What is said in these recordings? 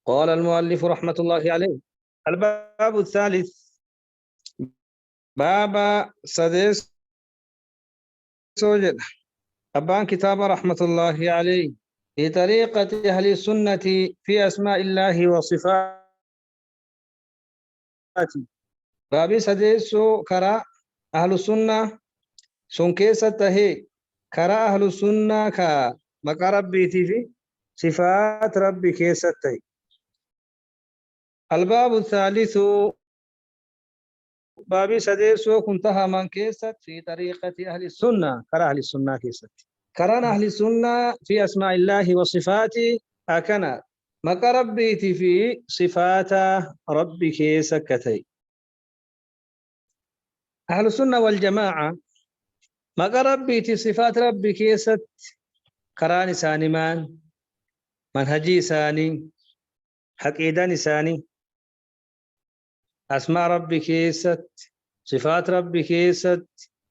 قال المؤلف رحمة الله عليه: الباب الثالث، باب سديس سوجد أبان كتاب رحمة الله عليه في طريقة أهل السنة في أسماء الله وصفاته. باب سديس كرا أهل السنة سنكيسته كرا أهل السنة كمقربيتي في صفات ربي كيسته. الباب الثالث، باب سديسو كنتها من كيست في طريقة أهل السنة، كرا أهل السنة كيست كران أهل السنة في أسماء الله وصفاته أكنا مقربيتي في صفات ربي كيسكتي. أهل السنة والجماعة مقربيتي صفات ربي كيست كران سانمان منهجي ساني حقيدان ساني أسماء ربي كيست صفات ربي كيست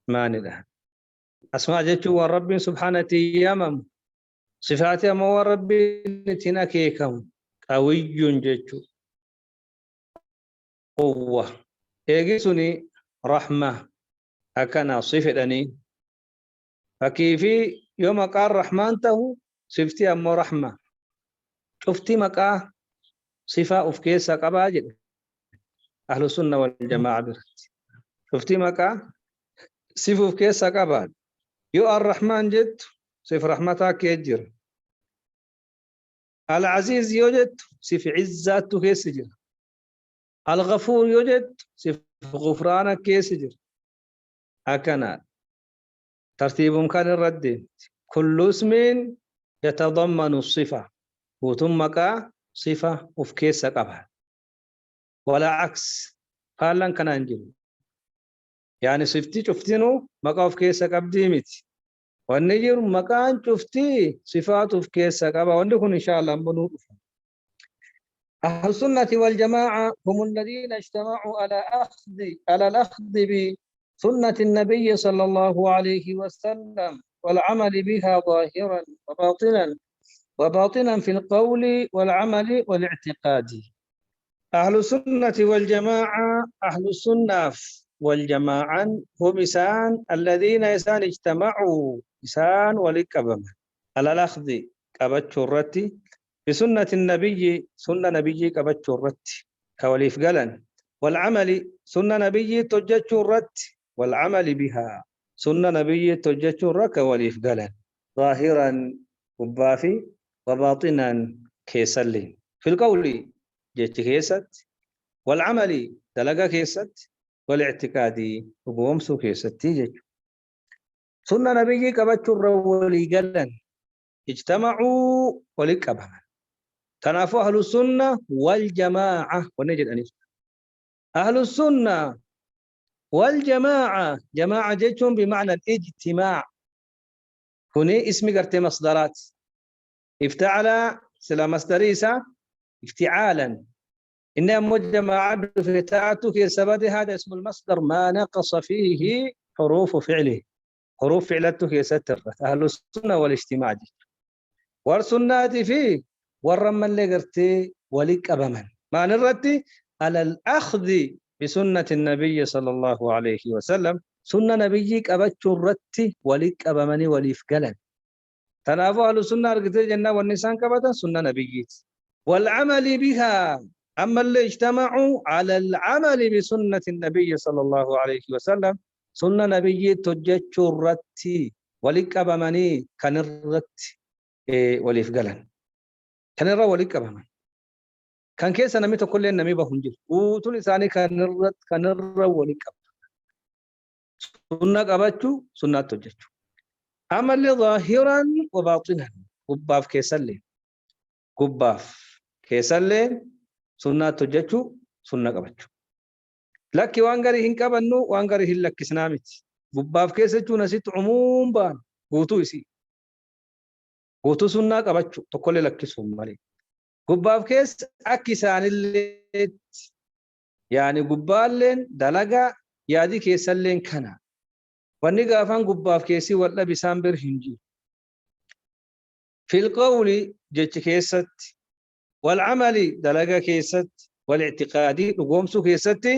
ما ندهن أسماء جتو والرب سبحانه يمم صفات أمو ربي نتنكيكم قوي جتو قوة إيجسني رحمة أكنا صفة فكيفي يوم قال رحمن ته صفتي أمو رحمة شفتي مكا صفة أفكيسة قباجد أهل السنة والجماعة برت شفتي مكا صفة أفكيسة قباجد يو الرحمن جد صف رحمتك يجر العزيز يوجد صف عزته كيسجر الغفور يوجد صف غفرانك كيسجر هكذا ترتيب كان الرد كل اسم يتضمن الصفة وثم صفة أفكيس قبل ولا عكس فعلا كان أنجل يعني صفتي شفتينو مكا أفكيس قبدي والنجر مكان شفتي صفات أفكيس قبل وندكون إن شاء الله بنور. أهل السنة والجماعة هم الذين اجتمعوا على الأخذ بسنة النبي صلى الله عليه وسلم والعمل بها ظاهرا وباطنا في القول والعمل والاعتقاد. أهل السنة والجماعة أهل السنة والجماعة هم إسان الذين إسان اجتمعوا إسان ولكبما على الأخذ كبتشرتي بسنة النبي سنة نبي كبتشرتي كوليف قلن والعمل سنة نبي تجتشرت والعمل بها سنة نبي تجتشرك كوليف قلن ظاهرا وبافي وباطنا كيسلي في القول جت كيست والعمل دلقا كيست والاعتقاد وقومسو كيست جت سنة نبي كبتشر ولي قلن اجتمعوا ولكبما تنافوا أهل السنة والجماعة ونجد أنيس أهل السنة والجماعة جماعة جتهم بمعنى الاجتماع هنا اسم قرت مصدرات افتعل سلا مصدريسا افتعالا إنها مجمع فتاته سبب هذا اسم المصدر ما نقص فيه حروف فعله حروف فعلته يستر أهل السنة والاجتماع دي والسنة فيه والرمى اللي قرتي ولك أبما ما نرتي على الأخذ بسنة النبي صلى الله عليه وسلم سنة نبيك أبتشرتي ولك أبمني وليفقلا تنافوا أهل السنة أرقتي جنة والنسان كبتا سنة نبيك والعمل بها أما اللي اجتمعوا على العمل بسنة النبي صلى الله عليه وسلم سنة نبي تجتشرتي ولك أبمني كنرت وليفقلا كنرى ولك أبمن كان كيس نمي تقول لنا نمي بهنجر وتون إنساني كنرى ولك أبمن سنة قبتشو سنة تجتشو أما اللي ظاهرا وباطنا قباف كيسلي قباف كيسلي سنة تجتشو سنة قبتشو لك وانغري هن قبنو وانغري هن لك سنامت قباف كيسلتو نسيت عموم بان قوتو يسي قوتو سنة قبتشو تقول لك سمالي قباف كيس أكسان اللي يعني قبالين دلقا يادي كيسلين كنا wanni gaafan gubbaaf keessi wal dhabisaan bir hin jiru. Fil qawli jechi keessatti والعمل dalagaa keessatti، والاعتقاد dhugoomsuu keessatti،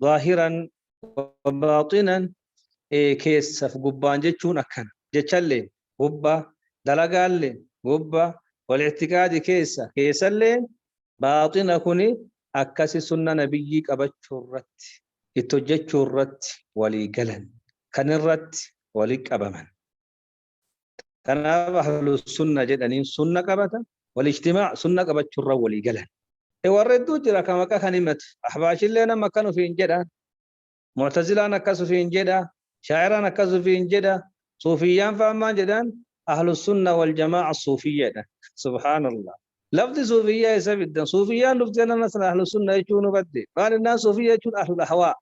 ظاهرا وباطنا keessaaf gubbaan jechuun akkana jechallee gubbaa, dalagaallee gubbaa, والاعتقاد keessa keessallee baaxina. Kuni akkasi sunna nabiyyii qabachuu irratti, itti hojjechuu irratti walii galan, kan irratti walii qabaman. Kanaaf ahlu sunna jedhaniin. Sunna qabatan, والاجتماع sunna qabachuu irra walii galan. Warra hedduu jira kan maqaa kan himatu. Ahbaashillee nama akkan ofiin jedha, mu'tazilaan akkas ofiin jedha, shaa'iraan akkas ofiin jedha, suufiyyaan fa'ammaan jedhan ahlu sunna wal jamaa'a suufiyyaadha. Subhaanallah, lafti suufiyyaa isa fiddan. Suufiyyaan dhuftee nama sana ahlu sunna jechuu nu badde. Maal innaan suufiyyaa jechuun ahlul ahwaa,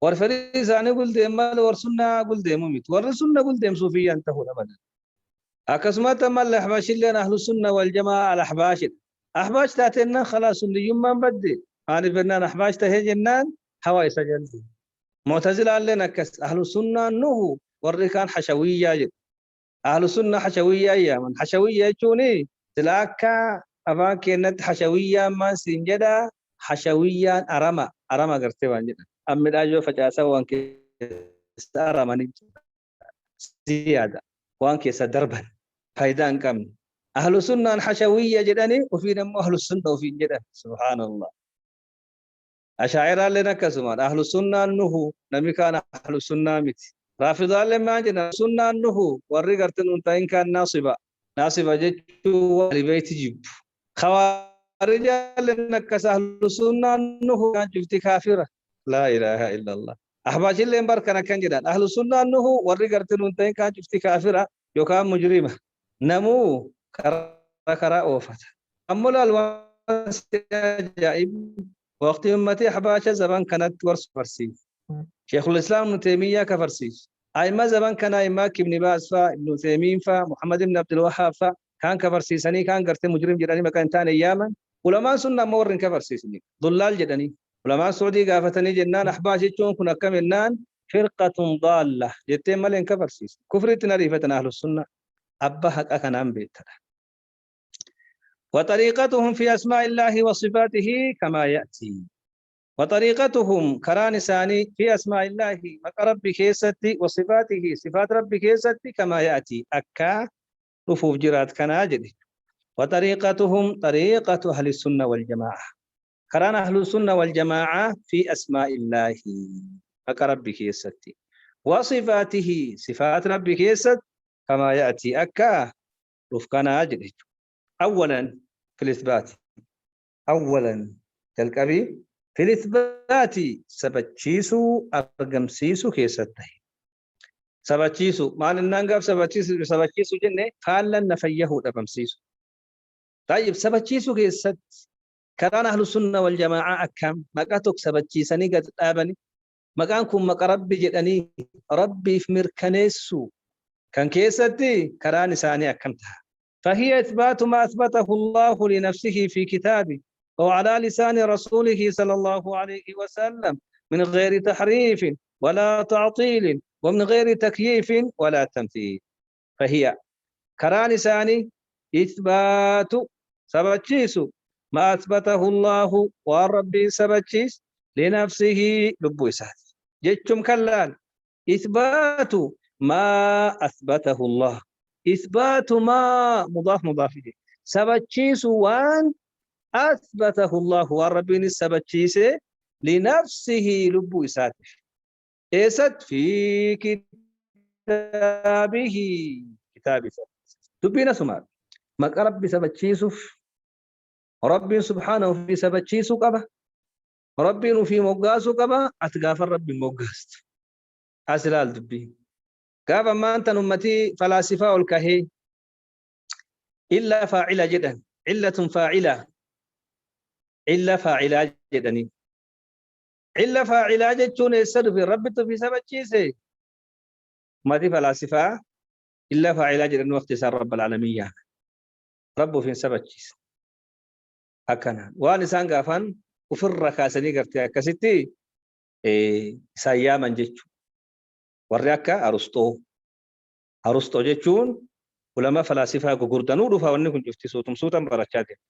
war fedhii isaanii guldeem malee war sunnaa guldeemu miti. Warri sunna guldeem suufiyyaan ta'uu abadan. Akkasumatti ammallee ahbaashilleen ahlu sunna wal jamaa al ahbaashidha. Ahbaash taatennaan خلاص sunniyyummaan badde. Maaliif jennaan, ahbaash tahee jennaan hawa isa jalti. Mu'tazilaalleen akkas, ahlu sunnaan nuhu, warri kaan hashawiyyaa jedhu. Ahlu sunna hashawiyyaa yaaman. Hashawiyyaa jechuun sila akka afaan keenyatti hashawiyyaan maan siin jedha? Hashawiyyaan arama, arama gartee waan jedhan. Ammidhaan yoo facaasan waan keessa aramanii ziyaada, waan keessa darban, faayidaa hin qabne. Ahlu sunnaan hashawiyya jedhanii, ofiin ammoo ahlu sunna ofiin jedhan. Subhaanallah. Ashaa'iraalleen akkasumaan, ahlu sunnaan nuhu, namni kaan ahlu sunnaa miti. Raafidaalleen maal jedhan? Sunnaan nuhu, warri gartee nuun ta'in kaan naasiba. Naasiba jechuun warri beeyti jibbu. Khawaarijaalleen akkas, ahlu sunnaan nuhu, kaan cufti kaafira. لا إله إلا الله. Ahbaashilleen barkan akkan jedhan, ahlu sunnaan nuhu, warri gartee nuun ta'in kaan cufti kaafira yookaan mujrima. Namuu karaa karaa oofata. Ammoo laal, waan ajaa'ib, waqtii ummatii ahbaasha zaman kanatti warsu barsiisu. Sheekul Islaam Ibnu Teemiyyaa kafarsiisu. Ayima zaman kana immaa Ibn Baaz faa, Ibnu Teemiin faa, Muhammad ibn Abdul Wahhaab faa kaan kafarsiisanii, kaan gartee mujrim jedhanii maqaa hin taane yaaman. Ulamaan sunna ammoo warri hin kafarsiisni. ضلال jedhanii. Ulamaan Suudii gaafatanii jennaan, ahbaash jechuun kun akkam jennaan, فرقة ضالة jetteen malee hin kafarsiisne. Kufriitti na ariifatan ahlus sunna. Abba haqa kanaan beektadha. وطريقتهم في أسماء الله وصفاته كما يأتي. وطريقتهم كران ثاني في أسماء الله مقا ربي keessatti، وصفاته صفات ربي keessatti، كما يأتي akka dhufuuf jiraat kanaa jedhe. وطريقتهم طريقة أهل السنة والجماعة، كران أهل السنة والجماعة، في أسماء الله مقا ربي keessatti، وصفاته صفات ربي keessatti، كما يأتي akka dhuf kanaa jedhe. أولا في الإثبات، أولا jalqabii، في الإثبات sabachiisuu, argamsiisuu keessatti. Sabachiisuu maal innaan gaaf sabachiisuu, sabachiisuu jenne faallan nafayyahuu dhabamsiisu. طيب, sabachiisuu keessatti karaan ahlu sunna wal jamaa'a akkam? Maqaa tokko sabachiisanii gad dhaabanii, maqaan kun maqa rabbi jedhanii rabbiif mirkaneessuu kan keessatti karaan isaanii akkam ta'a? فهي إثبات ما أثبته الله لنفسه في كتابه وعلى لسان رسوله صلى الله عليه وسلم من غير تحريف ولا تعطيل ومن غير تكييف ولا تمثيل. فهي كران ثاني إثبات sabachiisu، ما أثبته الله والرب sabachiis، لنفسه lubbuu isaati jechum kallaan. إثبات ما أثبته الله، إثبات ما مضاف مضاف إليه، sabachiisu waan أثبته الله waan rabbiin sabachiise، لنفسه lubbuu isaati. Eessatti? في كتابه kitaaba isaa. Dubbiin asumaa maqaa rabbi sabachiisuuf rabbiin subhaanahu fi sabachiisuu qaba, rabbiin ufii moggaasuu qaba. Ati gaafa rabbiin moggaastu as ilaal. Dubbii gaafa maantan ummatii falaasifaa ol kahee إلا فاعلة jedhan، علة فاعلة، إلا فاعلة jedhanii. إلا فاعلة jechuun eessa dhufe? Rabbitu fi sabachiise. Ummatii falaasifaa إلا فاعلة jedhan. Waqti isaan رب العالمين yaana rabbi ofiin sabachiise akkanaan waan isaan gaafan ufirra kaasanii gartee akkasitti isaan yaaman jechuudha. Warri akka Arustoo. Arustoo jechuun ulama falaasifaa gugurdanuu dhufa. Wanni kun cufti suutum suutan barachaa deema.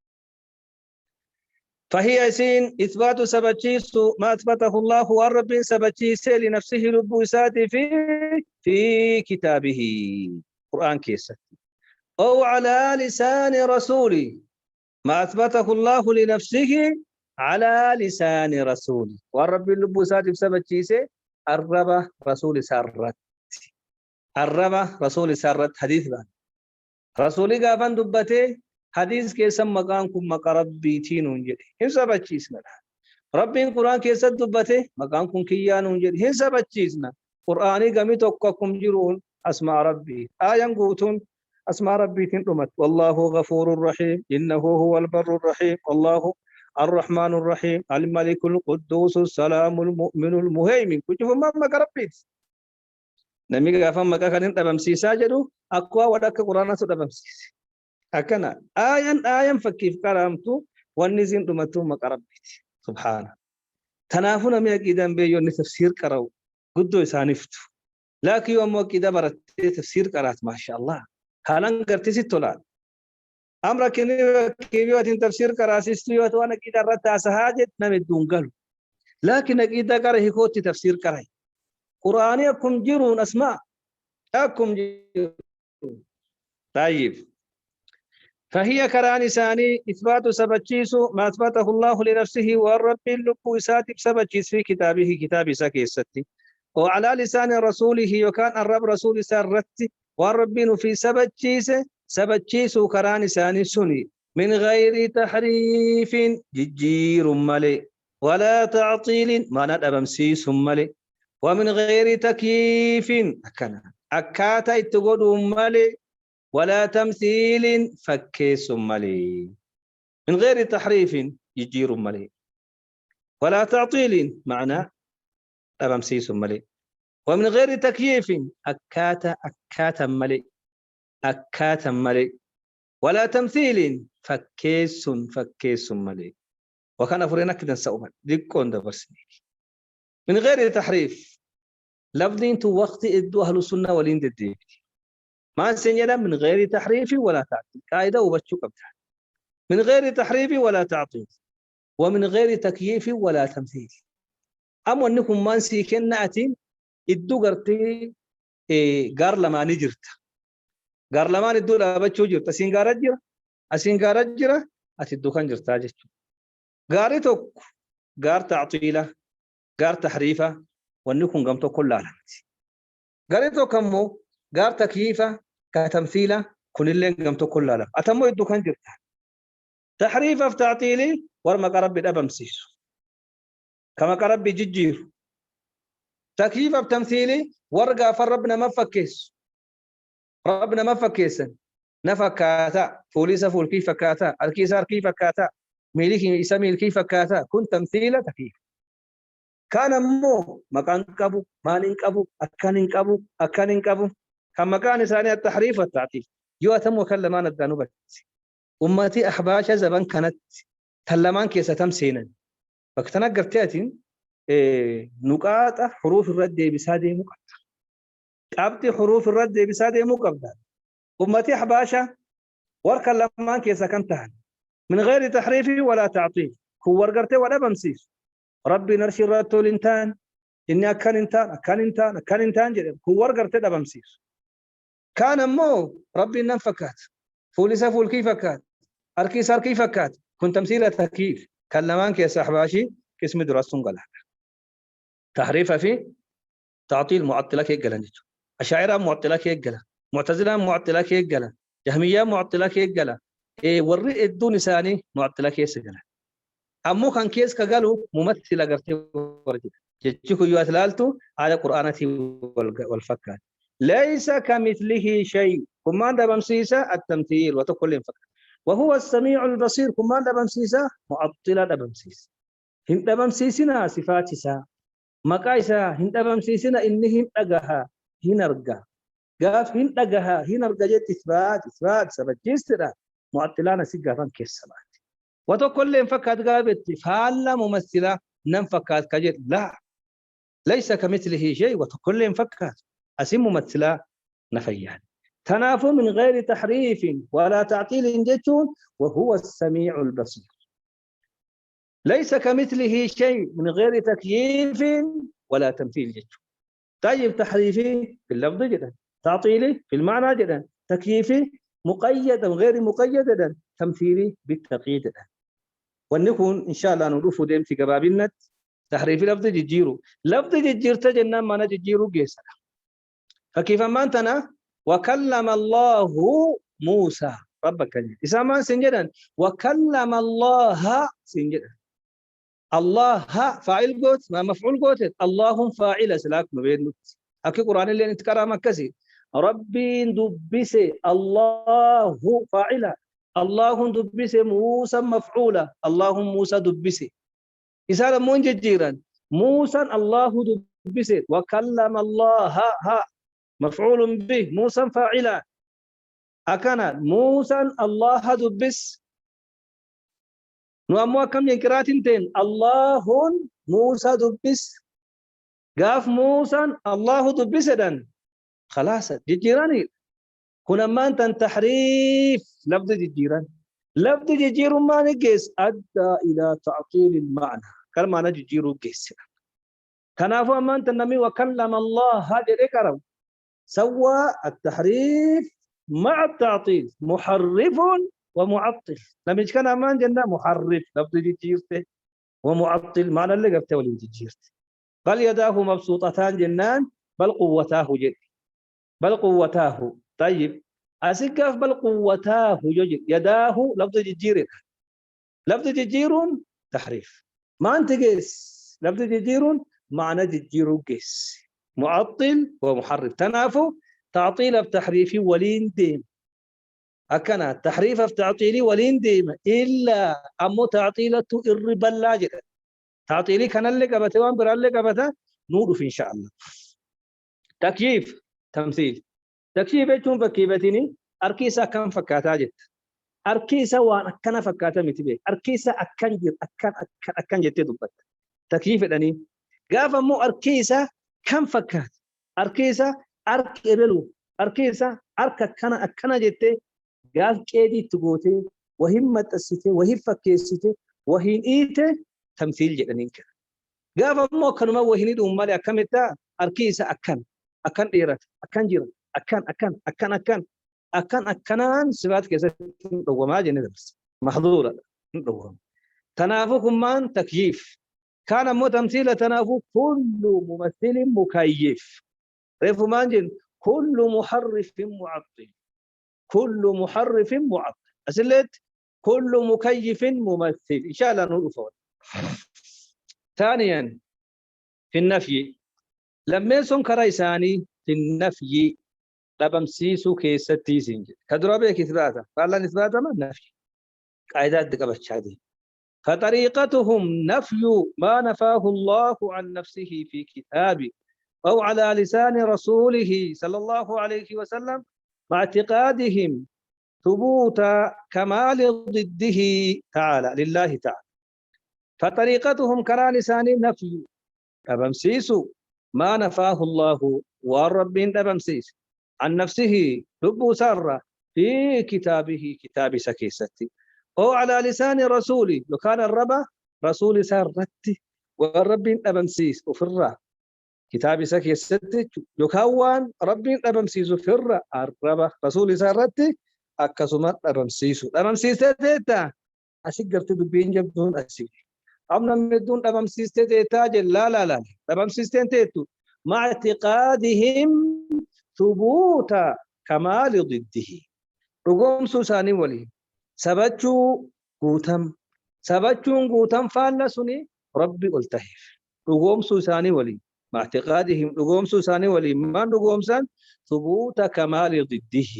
فهي isiin إثبات sabachiisu ما أثبته الله waan Rabbiin sabachiise لنفسه lubbuu isaatii في كتابه قرآن keessa أو على لسان رسوله ما أثبته الله لنفسه على لسان رسوله waan Rabbiin lubbuu isaatiif sabachiise arraba rasuul isaarratti arraba rasuul isaarratti hadiis baan rasuuli gaafan dubbatee hadiis keessan maqaan kun maqa Rabbiitii nuun jedhe hin sabachiisna. Rabbiin Qur'aan keessatti dubbate maqaan kun kiyyaa nuun jedhe hin sabachiisna. Qur'aanii gami tokko akkum jiruun asmaa Rabbii aayan guutuun asmaa Rabbiitiin dhumat. والله غفور رحيم إنه هو البر الرحيم الله الرحمن الرحيم الملك القدوس السلام المؤمن المهيمن kun cufumaan maqa Rabbiiti. Namni gaafa maqaa kan hin dhabamsiisaa jedhu akkuma waan akka Qur'aanaatu dhabamsiise. Akkana aayan aayan fakkiif qaramtu wanni isin dhumattu maqa Rabbiiti. سبحانه. Kanaafuu namni aqiidaan beeyyoonni tafsiir qara'u guddoo isaaniiftu. Laakiin yoo ammoo aqiidaa barattee tafsiir qaraat, maasha Allah. Haalaan gartee sitti tolaan. Amra kenni yoo atiin tafsiir qaraasistu yoo waan aqiidaa irratti haasahaa jedhu nama hedduun galu. Laakiin aqiidaa qara hikootti tafsiir qara'i. Qur'aanii akkum jiruun asmaa akkum jiru. طيب. فهي karaan isaanii إثبات sabachiisu ما أثبته الله لنفسه waan Rabbiin lubbuu isaatiif sabachiis في كتابه kitaaba isaa keessatti وعلى لسان رسوله yookaan arraba rasuul isaa irratti waan Rabbiin ofii sabachiise sabachiisuu karaan isaanii suni من غير تحريف jijjiirun malee ولا تعطيل mana dhabamsiisun malee ومن غير تكييف akkana akkaataa itti godhuun malee ولا تمثيل fakkeessun malee. من غير تحريف jijjiirun malee ولا تعطيل معنى dhabamsiisun malee ومن غير تكييف akkaataa akkaatan malee akkaatan malee ولا تمثيل fakkeessun fakkeessun malee. وكان afureen akka dansa uban diqqoon dabarsine. من غير تحريف lafdiin tun waqti iddoo أهل السنة waliin deddeebiti. Maal sin jedha? من غير تحريف ولا تعطيل. Qaayida hubachuu qabda. من غير تحريف ولا تعطيل ومن غير تكييف ولا تمثيل. Amma wanni kun maan sii kenna? Atiin iddoo gartee gaar lamaanii jirta. Gaar lamaan iddoo dhaabachuu jirta. Asiin gaara jira, asiin gaara jira, ati iddoo kan jirtaa jechuudha. Gaarri tokko gaar ta'xiila, gaar tahriifa, wanni kun gam tokko laalamti. Gaarri tokko ammoo gaar takyiifa, ka tamthiila, kunillee gam tokko laalama. Ati ammoo iddoo kan jirta. Tahriifaaf ta'xiilii warra maqaa Rabbi dhabamsiisu. Ka maqaa Rabbi jijjiiru. Takyiifaaf tamthiilii warra gaafa Rabbi nama fakkeessu. Rabbi nama fakkeessan. Na fakkaataa, fuulli isa fuulkii fakkaataa, harki isa harkii fakkaataa, miilli isa miilkii fakkaataa, kun tamthiila takyiif. Kaan ammoo maqaan qabu, maal hin qabu, akkan hin qabu, akkan hin qabu. Kan maqaan isaanii التحريف والتعطيل. Yoo atammoo kan lamaan addaan hubatti. Ummatii ahbaasha zaban kanatti tan lamaan keessa tam seenan. Bakka tana gartee atiin nuqaaxa huruuf irratti deebisaa deemuu qabda. Qabxii huruuf irratti deebisaa deemuu qabda. Ummatii ahbaasha warra lamaan keessa kan tahan. من غير تحريف ولا تعطيل. Kun wargartee waa dhabamsiisu. Rabbiin arshii irratti ol hin taan, inni akkan hin taan, akkan hin taan, akkan hin taan jedhe. Kun wargartee dhabamsiisu. Kaan ammoo Rabbiin nan fakkaata. Fuulli isaa fuulkii fakkaata. Harki isaa harkii fakkaata. Kun tamsiila takyiif. Kan lamaan keessa ahbaashii qismi dura sun galaadha. Tahriifa fi ta'xiil mu'attila kee galan jechuudha. Ashaa'iraan mu'attila kee gala. Mu'tazilaan mu'attila kee gala. Jahmiyyaan mu'attila kee gala. Warri hedduun isaanii mu'attila keessa galan. Ammoo kan keessa ka galu mumathila gartee warra jedha. Jechi kun yoo ati ilaaltu haala Qur'aanatiin wal fakkaata. ليس كمثله شيء. Kun maan dhabamsiisa? التمثيل wa tokko illee hin fakkaatu. وهو السميع البصير. Kun maan dhabamsiisa? Mu'attila dhabamsiisa. Hin dhabamsiisina sifaat isaa. Maqaa isaa hin dhabamsiisina, inni hin dhagaha, hin arga. Gaaf hin dhagaha, hin arga jetti isbaat isbaat sabachiistidha. Mu'attilaan asii gaafan keessa baate. Wa tokko illee hin fakkaatu gaafetti faalla mumathilaa nan fakkaat ka jedhu laa. ليس كمثله شيء wa tokko illee hin fakkaatu. Asii mumathilaa na fayyaan. Kanaafuu من غير تحريف ولا تعطيل jechuun وهو السميع البصير. ليس كمثله شيء من غير تكييف ولا تمثيل جدا. طيب تحريفي في اللفظ جدا، تعطيلي في المعنى جدا، تكييفي مقيد وغير مقيد جدا، تمثيلي بالتقييد جدا. ونكون إن شاء الله نضيف ديم في قباب النت تحريف لفظ ججيرو، لفظ ججير تجنن ما نججيرو جيسا. فكيف ما أنتنا وكلم الله موسى ربك إذا ما سنجدا وكلم الله سنجدا. الله فاعل قوت ما مفعول قوت، الله فاعل سلاك ما بين أكي قرآن اللي نتكرم كسي ربي دبس الله فاعل، الله دبس موسى مفعولة، الله موسى دبس. إذا لم جيرا موسى الله دبس وكلم الله ها مفعول به موسى فاعلا. أكان موسى الله دبس نوامو كم ينكرات تين الله موسى دبس قاف موسى الله دبس دن خلاص جيراني. هنا ما أنت تحريف لفظ جيران، لفظ جير ما نجس أدى إلى تعطيل المعنى، كلمة نجيرو جيس. كنافو ما أنت النبي وكلم الله هذا الكرم سوى التحريف مع التعطيل، محرف ومعطل. لم كان أمان جنة محرف لفظ جيرته ومعطل معنى اللي قبته ولي جيرته. بل يداه مبسوطتان جنان بل قوتاه جد بل قوتاه. طيب أسقف بل قوتاه جد يداه لفظ جير، لفظ جير تحريف ما أنت قيس، لفظ جير معنى جير قيس معطل ومحرف. تنافو تعطيل بتحريف ولين ديم، أكنا تحريف بتعطيلي ولين ديم إلا أمو تعطيلة الربا جدا. تعطيلي كان اللي قبته وان برا اللي قبته نور في إن شاء الله. تكييف تمثيل، تكييف يكون فكيفتني أركيسا كم فكاتا جت، أركيسا وان أكنا فكاتا متبي، أركيسا أكن جت أكن أكن أكن جت دبت. تكييف الأني قاف مو أركيسا كم فكات، أركيسا أرك إبلو، أركيسا أرك أكنا أكنا جت قاف كيدي تقوتي وهمة الستة وهي فكيستي وهين إيته تمثيل جدًا كذا. قاف مو كانوا ما وهين إيده مالي أكملتا أركيسا أكن أكن إيرات أكن جيران أكن أكن أكن أكن أكن أكنان سبات كذا وما جنة بس محظورة دوام. تنافقهم من تكييف كان مو تمثيل تنافق كل ممثل مكيف ريف مانجن كل محرف معطل، كل محرف معطل أسلت كل مكيف ممثل إن شاء الله نقول فور. ثانيا في النفي لما يسون كريساني في النفي لبمسيسو كيستي سنجد كدرابيك إثباتا فعلا إثباتا ما النفي قاعدات دقبة الشهدين. فطريقتهم نفي ما نفاه الله عن نفسه في كتابه أو على لسان رسوله صلى الله عليه وسلم مع اعتقادهم ثبوت كمال ضده تعالى لله تعالى. فطريقتهم كرا لسان نفي أبمسيسو ما نفاه الله والرب أبمسيس عن نفسه لب سر في كتابه كتاب سكيستي أو على لسان رسوله لو كان الرب رسول سرتي والرب أبمسيس وفر كتاب سكيستي لو كان رب أبمسيس وفر الرب رسول سرتي أكسمت أبمسيس أبمسيس تيتا أسيقرت دبين جبدون أسيق أمنا مدون أبمسيس تيتا لا لا لا أبمسيس تيتو مع اعتقادهم ثبوت كمال ضده رقم سوساني ولي سبتشو قوتم سبتشون قوتم فالسوني ربي التهف رقم سوساني ولي مع اعتقادهم رقم سوساني ولي من رقم سان ثبوت كمال ضده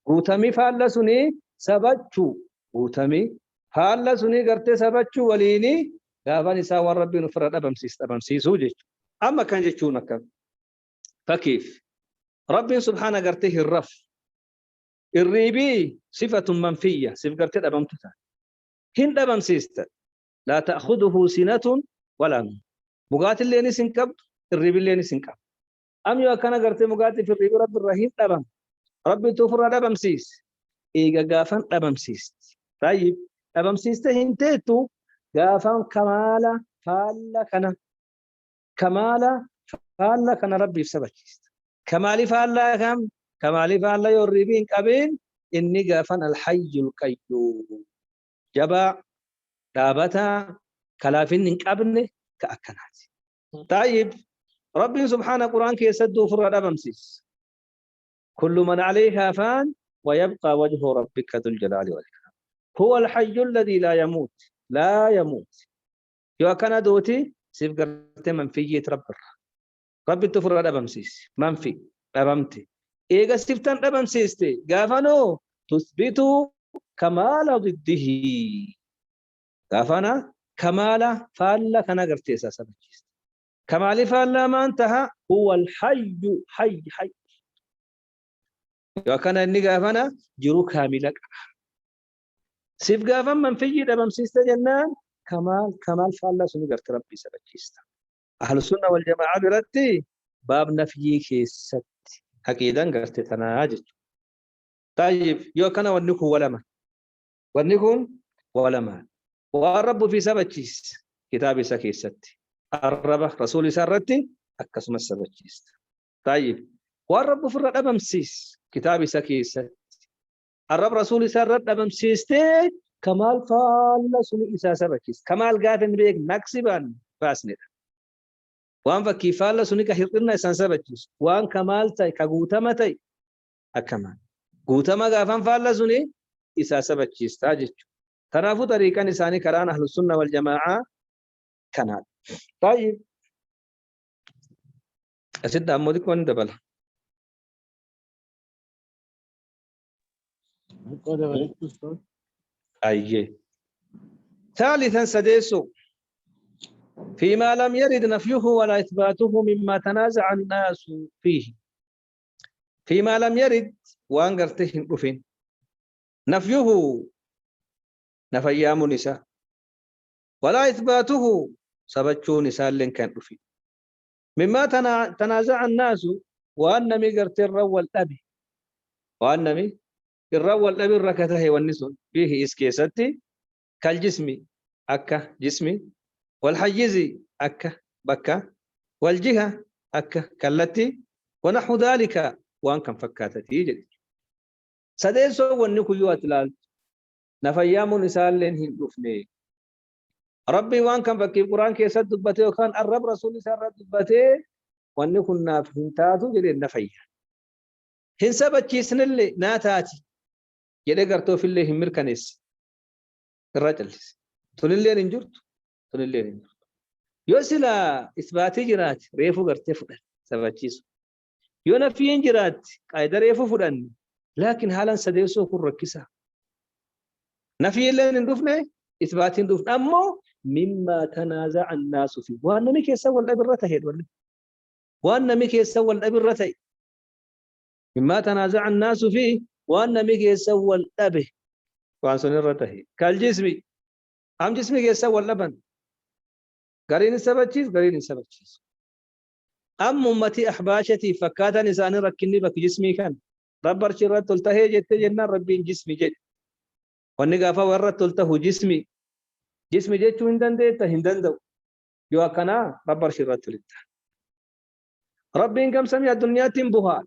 قوتمي فالسوني سبتشو قوتمي فالسوني قرت سبتشو وليني غابني ساوى ربي نفرد أبمسيس أبمسيس وجهك أما كان جتشونك فكيف ربي سبحانه قرته الرف الريبي صفة منفية صفة قرته أبمتها هند أبمسيست لا تأخذه سنة ولا نوم مقاتل اللي نسنكب الريبي اللي نسنكب أم يو كان قرته مقاتل في الريبي رب الرحيم أبم ربي توفر أبمسيس إيجا قافن أبمسيست طيب أبمسيست هنتيتو Gaafan kamaala faalla kana kamaala faalla kana Rabbiif sabachiista. Kamaali faallaa kam? Kamaali faalla yoo ribii hin qabiin inni gaafan alhayyul qayyuum. Jabaa dhaabataa kalaafinni hin qabne ka akkanaati. Taayib Rabbiin subhaana Qur'aan keessatti ofirraa dhabamsiisa. Kullu man alayhaa faan wa yabqaa wajhu rabbika dhul jalaali wal ikraam. Huwa alhayyu alladhii laa yamuut laa yamuut. Yoo akkana duuti siif gartee manfiyyiit Rabbirra. Rabbitti ofirraa dhabamsiisi. Manfi dhabamte. Eega siftan dhabamsiiste gaafanoo tusbitu kamaala diddihi. Gaafana kamaala faalla kana gartee isaa sabachiiste. Kamaali faallaa maan taha huwa alhayyu hayy hayy. Yoo akkana inni gaafana jiru kaamila qaba. Siif gaafan manfiyyii dhabamsiiste jennaan kamaal kamaal faallaa suni garte Rabbii sabachiista. Ahlu sunna wal jamaa biratti baab nafyii keessatti aqiidan garte tanaa jechuudha. Tayyib yoo akkana wanni kun walama. Wanni kun walama. Waan Rabbi ofii sabachiise kitaaba isa keessatti arraba rasuul isaa irratti akkasumas sabachiista. Tayyib waan Rabbi ofirra dhabamsiise kitaaba isa keessatti arraba rasuul isaa irratti dhabamsiistee kamaal faalla suni isaa sabachiisa. Kamaal gaafa hin beekne naqsi baasnedha. Waan fakkii faalla suni ka hir'inna isaan sabachiisu. Waan kamaal ta'e ka guutama ta'e akkamaan. Guutama gaafan faalla suni isaa sabachiistaa jechuudha. Kanaafuu xariiqan isaanii karaan ahlu sunna wal jamaa'aa kanaadha. Tayyib. Asitti ammoo xiqqoo ni dabala. Xiqqoo dabaletti ustaaz. Ayyee. ثالثا سديسو فيما لم يرد نفيه ولا إثباته مما تنازع الناس فيه. فيما لم يرد وان قرته رفين نفيه نفيام نساء ولا إثباته سبتشو نساء لن كان رفين مما تنازع الناس وأن نمي قرت الرول أبي وأن نمي الرول أبي الركته والنسون فيه إسكيستي كالجسم أكا جسمي والحيز أكا بكا والجهة أكا كالتي ونحو ذلك وأن كان فكاتتي جد سديسو والنكو يواتلال نفيام نساء لين هندفني ربي وان كان فكي القرآن كيسد دبته وكان الرب رسول سر دبته وان كنا فهمتاتو جدي نفيا هن سبتشيسن اللي ناتاتي جدي قرتو في اللي همر كنيس الرجل تون اللي نجرت تون اللي نجرت يوسلا إثباتي جرات ريفو قرتي فدان سبتشيسو يو نفيين جرات قايدة ريفو فدان لكن حالا سديسو كن ركسا نفي اللي ندفنه إثباتي ندفن أمو مما تنازع الناس فيه وأن ميك يسوى الأبرة هيد وأن ميك يسوى الأبرة مما تنازع الناس فيه وأن ميك يسوى الأبه وأن سنرته كالجسم أم جسمي يسوى اللبن قرين السبتشيز قرين السبتشيز أم أمتي أحباشتي فكاتا نساني ركني بك جسمي كان ربر شرط تلتهي جت جنة ربين جسمي جت والنقافة ورد تلته جسمي جسمي جت هندن ديتا هندن دو يوكنا ربر شرط تلته ربين كم سمي الدنيا تنبها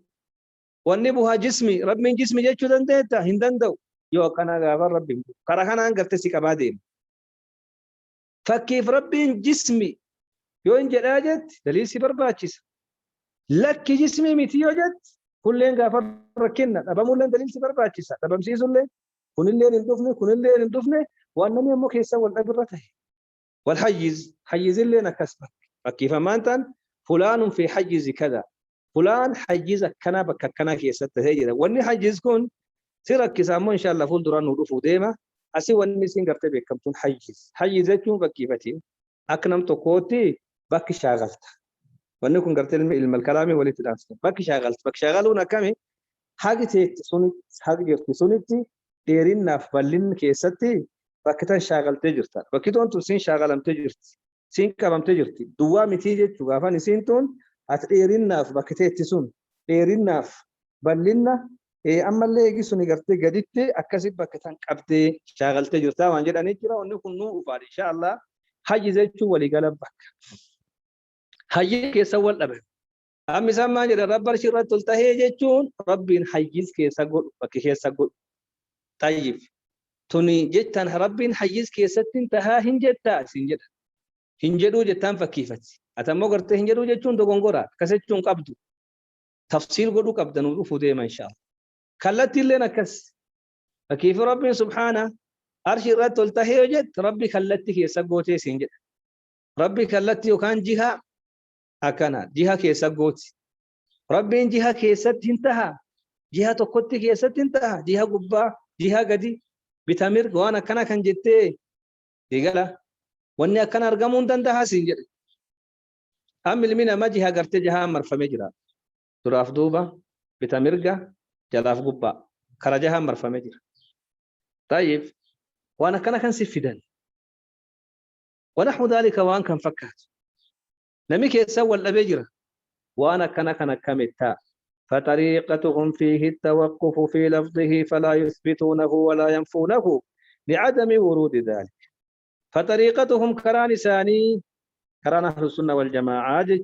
والنبها جسمي ربين جسمي جت هندن ديتا هندن دو يوكنا غافر ربين كرهنا انقرتسي كبادين فكيف ربين جسمي يوين جلاجت دليل سي برباچس لك جسمي متي وجت كلين غافر ركنا ابمولن دليل سي برباچس ابمسيسولن كن اللي ندفنه كن اللي ندفنه وانني امك يسوى الابرته والحيز حيز اللي نكسبك فكيف ما انت فلان في حيز كذا فلان حيز كنا بك كنا كيست هيجدا واني حيز كون سيرك سامو ان شاء الله فول دران ندفو ديما اسي واني سين غرتي بكمتون حيز حيز جون بكيفتي اكنم تكوتي بك شاغلت واني كون غرتي علم الكلام ولي تدانس بك شاغلت بك شاغلونا كمي حاجتي سوني حاجتي سونيتي dheerinnaaf bal'inni keessatti bakki tan shaagaltee jirta. Bakki tun siin shaagalamtee jirti. Siin qabamtee jirti. Duwwaa mitii jechuu gaafan isiin tun ati dheerinnaaf bakki teetti sun dheerinnaaf bal'inna Ammallee eegi suni gartee gaditti akkasi bakka tan qabdee shaagaltee jirtaa waan jedhanii jira. Wanni kun nuu dhufaadha insha Allah. Hayyiz jechuun waliigala bakka. Hayyiz keessa wal dhabe. Amma isaan maal jedhan? Rabbi arshii irratti ol tahee jechuun Rabbiin hayyiz keessa godhu, bakki keessa godhu. Tayyib. Tuni jettan Rabbiin hayyiz keessatti hin tahaa hin jettaa isin jedha. Hin jedhuu jettaan fakkiifati. Ati ammoo gartee hin jedhuu jechuun dogongora. Akkas jechuun qabdu. Tafsiil godhuu qabda, nuu dhufuu deema insha Allah. Kallattiilleen akkas. Fakkiifi Rabbiin subhaana arshii irratti ol tahee yoo jette, Rabbi kallatti keessa gootee siin jedha. Rabbi kallatti yookaan jiha akkana jiha keessa gooti. Rabbiin jiha keessatti hin taha. Jiha tokkotti keessatti hin taha. Jiha gubbaa, jiha gadi, bita mirga waan akkana kan jettee eegala. Wanni akkana argamuu hin danda'a siin jedhe. Amma ilmi namaa jiha gartee jahaan marfamee jira. Duraaf duuba, bita mirga, jalaaf gubbaa. Kara jahaan marfamee jira. Tayyib, waan akkana kan si fidan. ونحو ذلك waan kan fakkaatu. Namni keessan wal dhabee jira. Waan akkana kan akkamittaa? فطريقتهم فيه التوقف في لفظه، فلا يثبتونه ولا ينفونه لعدم ورود ذلك. فطريقتهم كران ثاني، كران أهل السنة والجماعة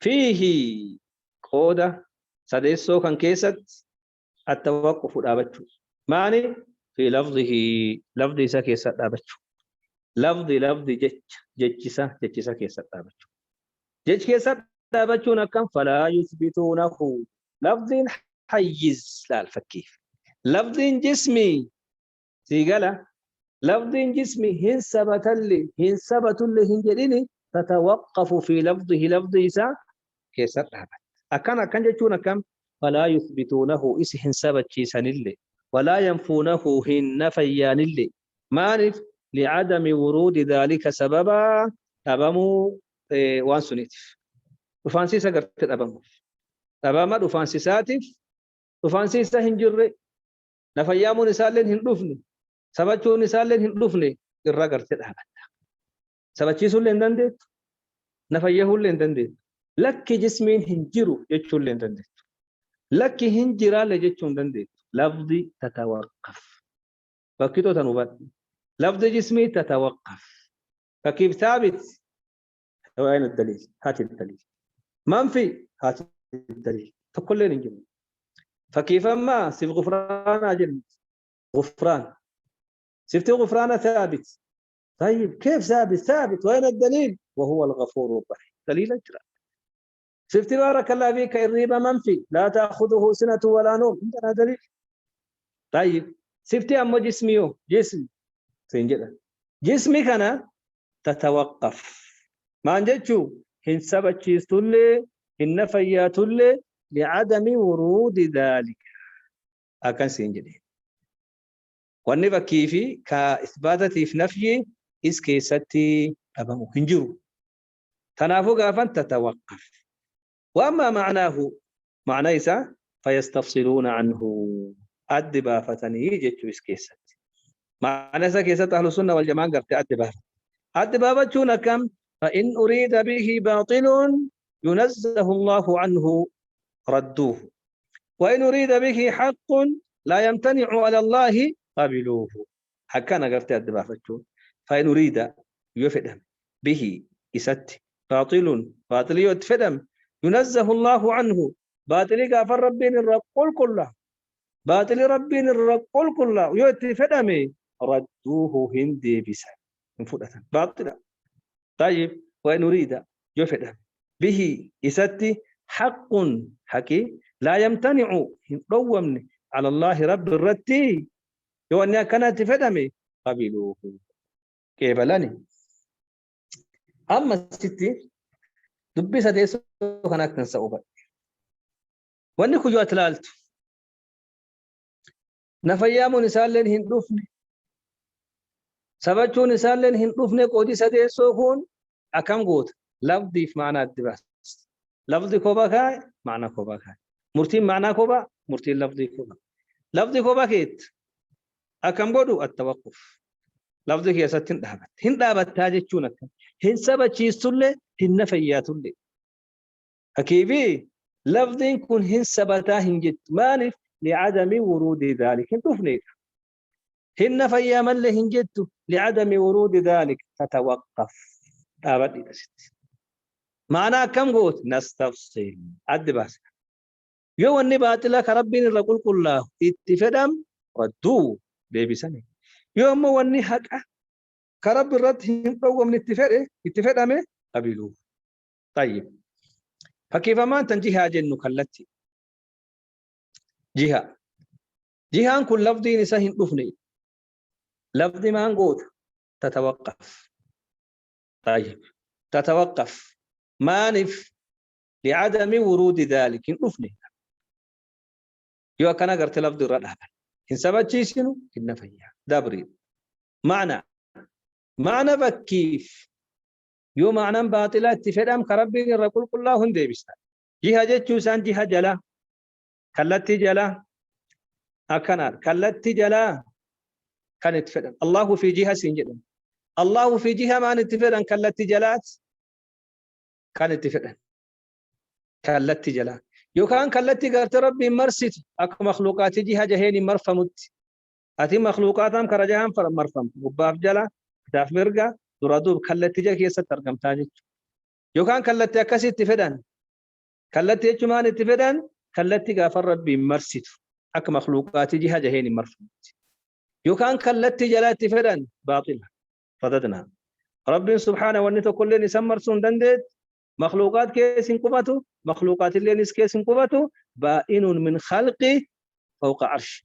فيه قودة سديسو كان كيست التوقف دابتشو. معني في لفظه، لفظ إسا كيست دابتشو. لفظ لفظ جج ججسا ججسا كيست دابتشو. جج كيست دابتشو نكم فلا يثبتونه. لفظ حيز لا الفكيف. لفظ جسمي سيقالا لفظ جسمي هن ثبت لي، هن ثبت لي، هن جديني. تتوقف في لفظه، لفظ إسا كيست دابت. أكن أكن جتشون كم فلا يثبتونه إس هن ثبت شيسان اللي ولا ينفونه هن نفيان اللي. مالف لعدم ورود ذلك سببا أبامو إيه وان سنيتف وفانسيسا قرت أبامو أباما وفانسيساتف وفانسيسا هنجر نفيامو نسالين هندفني سبتشو نسالين هندفني إرى قرت أبامو سبتشيسو اللي هندندت نفيه اللي هندندت لك جسمين هنجرو يجو اللي هندندت لك هنجرا لجتشو هندندت. لفظي تتوقف فكيتو تنوبات لفظ جسمي تتوقف. فكيف ثابت؟ وين الدليل؟ هات الدليل. منفي؟ هات الدليل. فكل نجم. فكيف ما سيف غفران أجل غفران سيفتي غفران ثابت. طيب كيف ثابت؟ ثابت وين الدليل؟ وهو الغفور الرحيم. دليل أجرى. سيفتي بارك الله فيك الريبة منفي لا تأخذه سنة ولا نوم، عندنا دليل. طيب سيفتي أما جسمي جسم سينجد جسمي كان تتوقف ما نجتشو هن سبت شيستولي هن نفياتولي لعدم ورود ذلك أكن سينجد. والنبا كيفي كإثباتتي في نفي إس كيستي أبامو هنجرو تنافو غافا تتوقف. وأما معناه معنى إسا فيستفصلون عنه أدبا فتني جتشو إس كيست معنى إسا كيست أهل السنة والجماعة قرت أدبا أدبا فتشون كم فإن أريد به باطل ينزه الله عنه ردوه، وإن أريد به حق لا يمتنع على الله قبلوه. حكانا قرت أدبا فتشون فإن أريد يفدم به إست باطل باطل يتفدم ينزه الله عنه باطل غفر ربين الرقل كله باطل ربين الرقل كله يتفدم ردوه هندي بس انفدة باطل. طيب وإن أريد يفدم به إست حق حكي لا يمتنع رومن على الله رب الرتي يوانيا كانت فدمي قبلوه كيبلاني. أما ستي دبي سديسو كانت تنسى واني كجو أتلالت نفيامو نسال لين هندوفني سبچو نسال لين هندوفني قودي سديسو كون أكم قوت لفظي في معنى الدباس لفظي كوبا كاي معنى كوبا كاي مرتين معنى كوبا مرتين لفظي كوبا لفظي كوبا كيت أكم قودو التوقف لفظي كي ستين دابت هن دابت تاجتشونك هن سبچي سله هن نفياتله أكيبي Lafziin kun hin sabataa hin jettu. Maaliif? Li'adami wuruudi dhaalik. Hin dhufneedha. Hinna fayyaa mallee hin jettu. Li'adami wuruudi dhaalik. Tatawaqqaf. Dhaabadhiidha sitti. Ma'anaa akkam gooti? Nastafsil. Addi baasa. Yoo wanni baaxila ka Rabbiin irra qulqullaa'u itti fedham radduu deebisani. Yoo ammoo wanni haqa ka Rabbi irratti hin dhowwamne itti fedhe itti fedhame qabiluu. Tayyib. Fakkeeffamaan tan jihaa jennu kallatti. Jiha. Jihaan kun lafdiin isa hin dhufne. Lafdi maan goota? Tatawaqqaf. Tayyib. Tatawaqqaf. Maaniif? Li'adami wuruudi dhaalik hin dhufne. Yoo akkana garte lafdi irra dhaaban. Hin sabachiisinu hin nafayyaa. Dabri. Ma'na. Ma'na fakkiif. Yoo ma'naan baaxilaa itti fedham ka Rabbiin irra qulqullaa'u hin deebisna. Jiha jechuu isaan jiha jalaa. Kallattii jalaa. Akkanaadha. Kallattii jalaa kan itti fedhan. Allahu fi jiha siin jedhan. Allahu fi jiha maan itti fedhan kallattii jalaati kan itti fedhan. Kallattii jalaa. Yookaan kallattii gartee Rabbiin marsitu akka makhluuqaatii jiha jaheen hin marfamutti. Ati makhluuqaataan kara jahaan marfamtu. Gubbaaf jala, bitaaf mirga, dura duub kallattii jaha keessatti argamtaa jechuudha. Yookaan kallattii akkasii itti fedhan. Kallattii jechuun maal itti fedhan? Kallattii gaafa Rabbiin marsitu. Akka makhluuqaatii jiha jaheen hin marfamti. Yookaan kallattii jalaa itti fedhan baaxila. Radadnaa. Rabbiin subhaana wanni tokkolleen isan marsuu hin dandeettu. Makhluuqaat keessa hin qubatu. Makhluuqaatilleen is keessa hin qubatu. Baa'inun min khalqi fawqa arshi.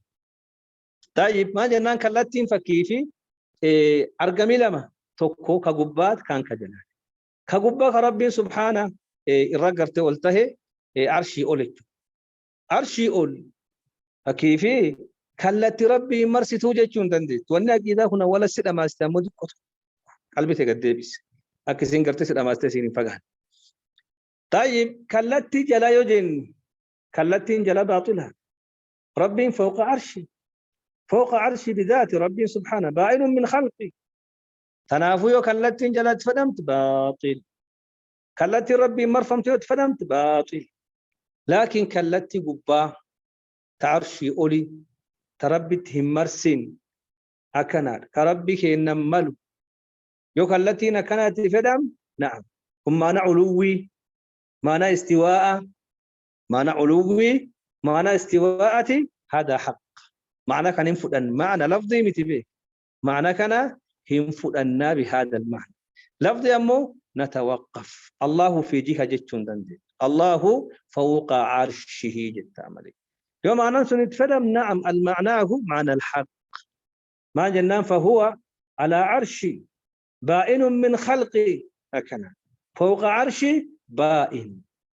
Tayyib maal jennaan kallattiin fakkii fi argamii lama tokko ka gubbaat kaan ka jalaa. Ka gubbaa ka Rabbiin subhaana irra gartee ol tahe arshii ol jechuudha. Arshii ol fakkii fi kallatti Rabbiin marsituu jechuu hin dandeettu. Wanni aqiidaa kun awwala si dhamaasite ammoo xiqqotu qalbii ta'e gad deebisi. Akka isiin gartee si dhamaastee isiin hin fagaanne. Tayyib kallattii jalaa yoo jennu kallattiin jala baaxila. Rabbiin fawqa arshi. Fawqa arshi bidaati Rabbiin subhaana baa'inun min khalqi. Tanaafuu yoo kallattiin jalatti fedhamtu baaxil. Kallattiin Rabbiin marfamtu yoo itti fedhamtu baaxil. Laakiin kallattii gubbaa ta arshii oli ta Rabbitti hin marsin akkanaadha. Ka Rabbi keennan malu. Yoo kallattiin akkanaatti fedham na'am. Kun maana uluwwii, maana istiwaa'a, maana uluwwii, maana istiwaa'ati hada haqq. Maana kan hin fudhan maana lafdii miti beek. Maana kana hin fudhannaa bihaada almaana. Lafdi ammoo natawaqqaf. Allahu fi jiha jechuu hin dandeettu. Allahu fawqa arshihi jettaa malee. Yoo maanaan sun itti fedham na'am alma'naahu ma'ana alhaq. Maal jennaan fahuwa alaa arshi baa'inun min khalqi akkana. Fawqa arshi baa'in.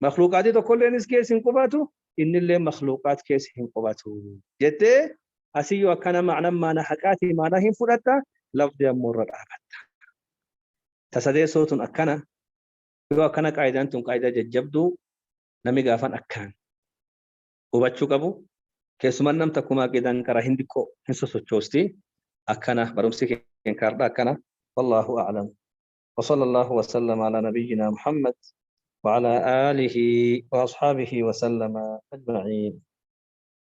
Makhluuqaatii tokkolleen keessa hin qubatu innillee makhluuqaat keessa hin qubatu. Jettee asiyyuu akkana ma'nan maana haqaati maana hin fudhatta lafdi ammoo irra dhaabatta. Tasadeessoo tun akkana yoo akkana qaayidaan tun qaayidaa jajjabduu namni gaafan akkaan hubachuu qabu keessumaan nam takkuma aqidaan karaa hin diqqoo hin sosochoosti akkana barumsi keenya kaardha akkana wallaahu a'lam. وصلى الله وسلم على نبينا محمد وعلى آله وأصحابه وسلم أجمعين.